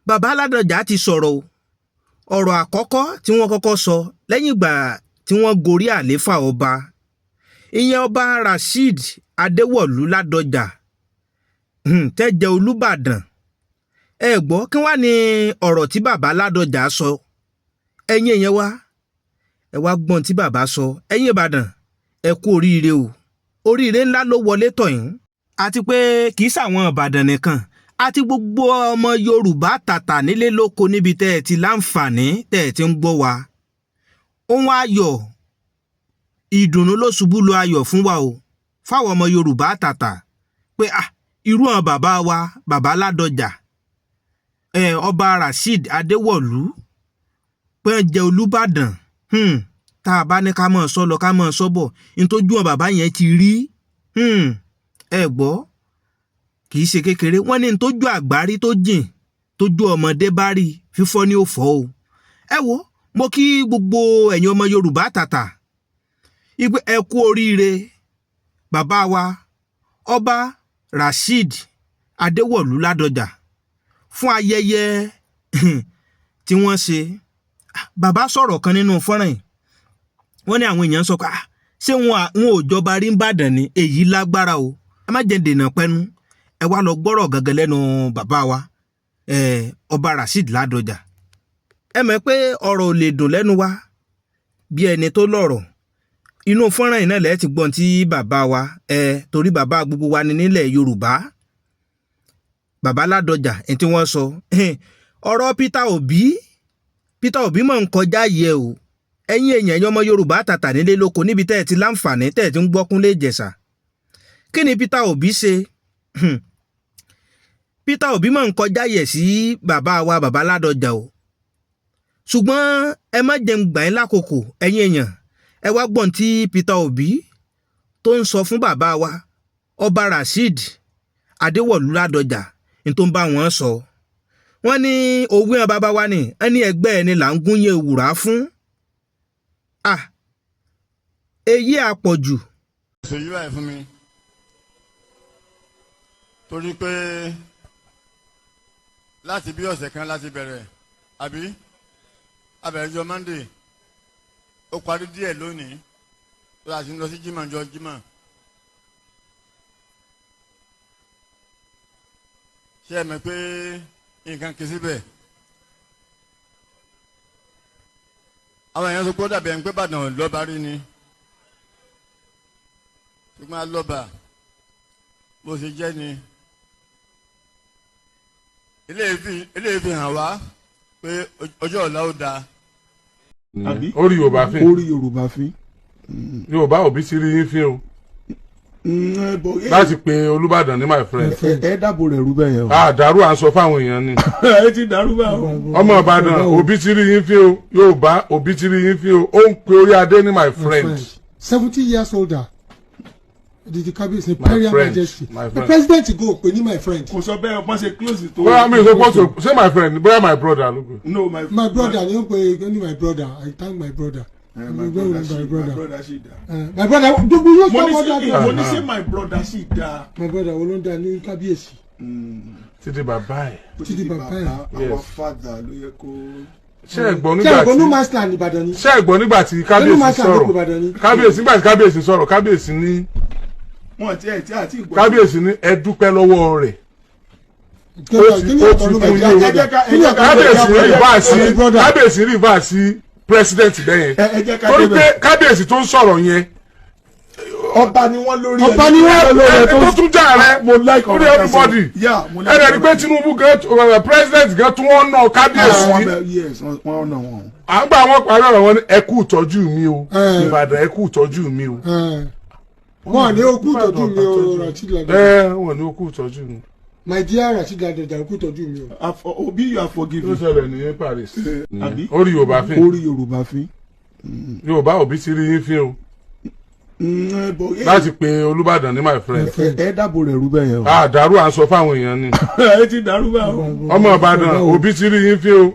Bàbá Ládọjà ti sọ̀rọ̀ o. Ọ̀rọ̀ àkọ́kọ́ tí wọ́n kọ́kọ́ sọ lẹ́yìn ìgbà tí wọ́n gorí àléfà ọba, ìyẹn Ọba Rasheed Adéwọ̀lú Ládọjà tẹ́jẹ́ Olúbàdàn. Ẹ gbọ́, kí wá ní ọ̀rọ̀ tí bàbá Ládọjà sọ? Ẹ̀yin èèyàn wa, ẹ wá gbọ́n tí bàbá sọ. Ẹ̀yin Ìbàdàn, ẹ kú oríire o. Oríire ńlá ló wọlé tọ̀ yín, àti pé kì í ṣàwọn Ìbàdàn nìkan, àti gbogbo ọmọ Yorùbá tàtà nílé lóko níbi tẹ́ ẹ ti láǹfààní tẹ́ ẹ ti ń gbọ́ wa. Ohun ayọ̀ ìdùnnú ló ṣubú lu ayọ̀ fún wa o, fáwọn ọmọ Yorùbá tàtà, pé ah, irú àwọn bàbá wa, bàbá Ládọjà, Ọba Rasheed Adéwọ̀lú, pé ń jẹ Olúbàdàn. Tá a bá ní ká mọ̀ sọ lọ, ká mọ̀ sọ bọ̀, nítorí wọn bàbá yẹn ti rí, ẹ gbọ́, kì í ṣe kékeré. Wọ́n ní tójú àgbárí tó jìn, tójú ọmọdé bá rí, fífọ́ ní òfò o. Ẹ wo, mo kí gbogbo ẹ̀yin ọmọ Yorùbá tàtà ipe ẹ kú oríire bàbá wa Ọba Rasheed Adéwọ̀lú Ládọjà fún ayẹyẹ tí wọ́n ṣe. Bàbá sọ̀rọ̀ kan nínú fọ́nrán yìí. Wọ́n ní àwọn èèyàn sọ pé, ṣé wọn ò jọba rí ń bàdàn ni? Èyí lágbára o. Ẹ má jẹ́ dènà pẹ́nu, ẹ wá lọ gbọ́rọ̀ gangan lẹ́nu bàbá wa, Ọba Rasheed Ládọjà. Ẹ mọ̀ pé ọ̀rọ̀ ò lè dùn lẹ́nu wa bí ẹni tó lọ́rọ̀. Inú fọ́nrán yìí náà lẹ́ẹ̀ ti gbọ́n tí bàbá wa, torí bàbá gbogbo wa ni nílẹ̀ Yorùbá, bàbá Ládọjà, ẹni tí wọ́n sọ. Ọ̀rọ̀ Peter Obi, Peter Obi mọ̀ ń kọjá yẹ o. Ẹ̀yin èèyàn, ẹ̀yin ọmọ Yorùbá tàtà nílé lóko níbi tẹ́ ẹ ti láǹfààní tẹ́ ẹ ti ń gbọ́ Kúnlé Ìjẹ̀ṣà, kí ni Peter Obi ṣe? Peter Obi mọ̀ ń kọjá yẹ̀ sí bàbá wa, bàbá Ládọjà o. Ṣùgbọ́n ẹ má jẹun gbà yín lákòókò. Ẹ̀yin èèyàn, ẹ wá gbọ́n tí Peter Obi tó ń sọ fún bàbá wa Ọba Rasheed Adéwọ̀lú Ládọjà ní tó ń bá wọn sọ. Wọ́n ní òwe hàn bàbá wa ní ẹni ẹgbẹ́ ẹni là ń gúnyé wùrà fún. Ah, èyí àpọ̀jù. Ṣèyí báyìí fún mi torí pé láti bí ọ̀sẹ̀ kan láti bẹ̀rẹ̀, àbí abẹ̀rẹ̀ jọ Monday, ó parí díẹ̀ lónìí, tó a sì ń lọ sí Jímọ̀ jọ Jímọ̀. Ṣé ẹ mọ̀ pé nǹkan kì í síbẹ̀? Àwọn èèyàn sọ pé ó dàbí ẹni pé Ìbàdàn lọ́ba rí ni, ṣùgbọ́n alọ́ba bó ṣe jẹ́ ni. Eléyìí fi hàn wá pé ọjọ́ ọ̀la ó dáa. Orí Yorùbá fín. Orí Yorùbá fín. Yorùbá, òbí ti rí yín fín o láti pe Olúbàdàn ní my friend. Ẹ dáàbò rẹ̀ rú bẹ́ẹ̀ yẹn o. Àdàrú, à ń sọ fáwọn èèyàn ni. Ẹ ti dàrú bá o. Ọmọ Ìbàdàn, òbí ti rí yín fín o. Yorùbá, òbí ti rí yín fín o. Ó ń pe orí adé ní my friend. 70 years older the Kábíyèsí My Imperial friend, Majesty my the friend. President go pè ní my friend. Kò sọ bẹ́ẹ̀, wọ́n ṣe close tó. Bóyá mi ò sọ pé ṣé my friend, bóyá my brother ló pè. No, my My brother ni ó pè ní my brother. I thank my brother. My brother ṣì, my brother ṣì dá. My brother, gbogbo yóò Mo sọ ní brother. sí, mo ní sí, my brother ṣì dá. My brother wo ló ń dá ní Kábíyèsí? Títí bàbá ẹ̀. Títí bàbá ẹ̀. Our father ló yẹ kó. Ṣé ẹ gbọ́ Ṣé nígbà àgbọ̀nú tí master ní Ìbàdàn ni? Ṣé ẹ gbọ́ nígbà tí Nínú kábíyèsí master ló sọ̀rọ̀? kó Ìbàdàn ni. Kábíyèsí, nígbà tí kábíyèsí sọ̀rọ̀, kábíyèsí ní Wọn ti ẹ̀ tí àti ìgbọ́. Kábíyèsí ní ẹ dúpẹ́ lọ́wọ́ rẹ̀. Kí ni Ó ọ̀tọ̀ ti ló fún máa yín o. jẹ́? Ẹ jẹ́ ká- Kábíyèsí rí sí My brother. Kábíyèsí rí bá sí president bẹ́yẹn Ẹ jẹ́ ká torí pé débẹ̀. Kábíyèsí tó ń sọ̀rọ̀ yẹn. Ọba ni wọ́n lórí. Ọba ni wọ́n lórí. Ẹni tó tún jà rẹ Mo like lórí ọ̀rọ̀ everybody. Yeah, mo like Ẹ dẹ̀ rí pé ọ̀rọ̀. Tinubu gan, president gan tún wọ́n nà kábíyèsí. Yes, wọ́n nà wọ́n. À ń gbà wọ́n parí ọ̀rọ̀ wọn ní ẹ kú ìtọ́jú mi o. Eh. Ìbàdàn, ẹ kú ìtọ́jú mi o. Wọn ní okú ìtọ́jú mi o, Rasheed Ládọjà. Ẹ wọ́n ní ó kú ìtọ́jú mi. My dear Rasheed Ládọjà, okú ìtọ́jú mi o. Obi, you are Ló forgiven. ṣẹlẹ̀ ní Paris. Àbí Orí Yorùbá fín. Orí Yorùbá fín. Yorùbá, òbí ti rí yín fín o láti pe Olúbàdàn ní my friend. Ẹ dáàbò rẹ̀ rú bẹ́ẹ̀ yẹn o. Àdàrú, à ń sọ fáwọn èèyàn ni. Ẹ ti dàrú bá o. Ọmọ Ìbàdàn, òbí ti rí yín fín o.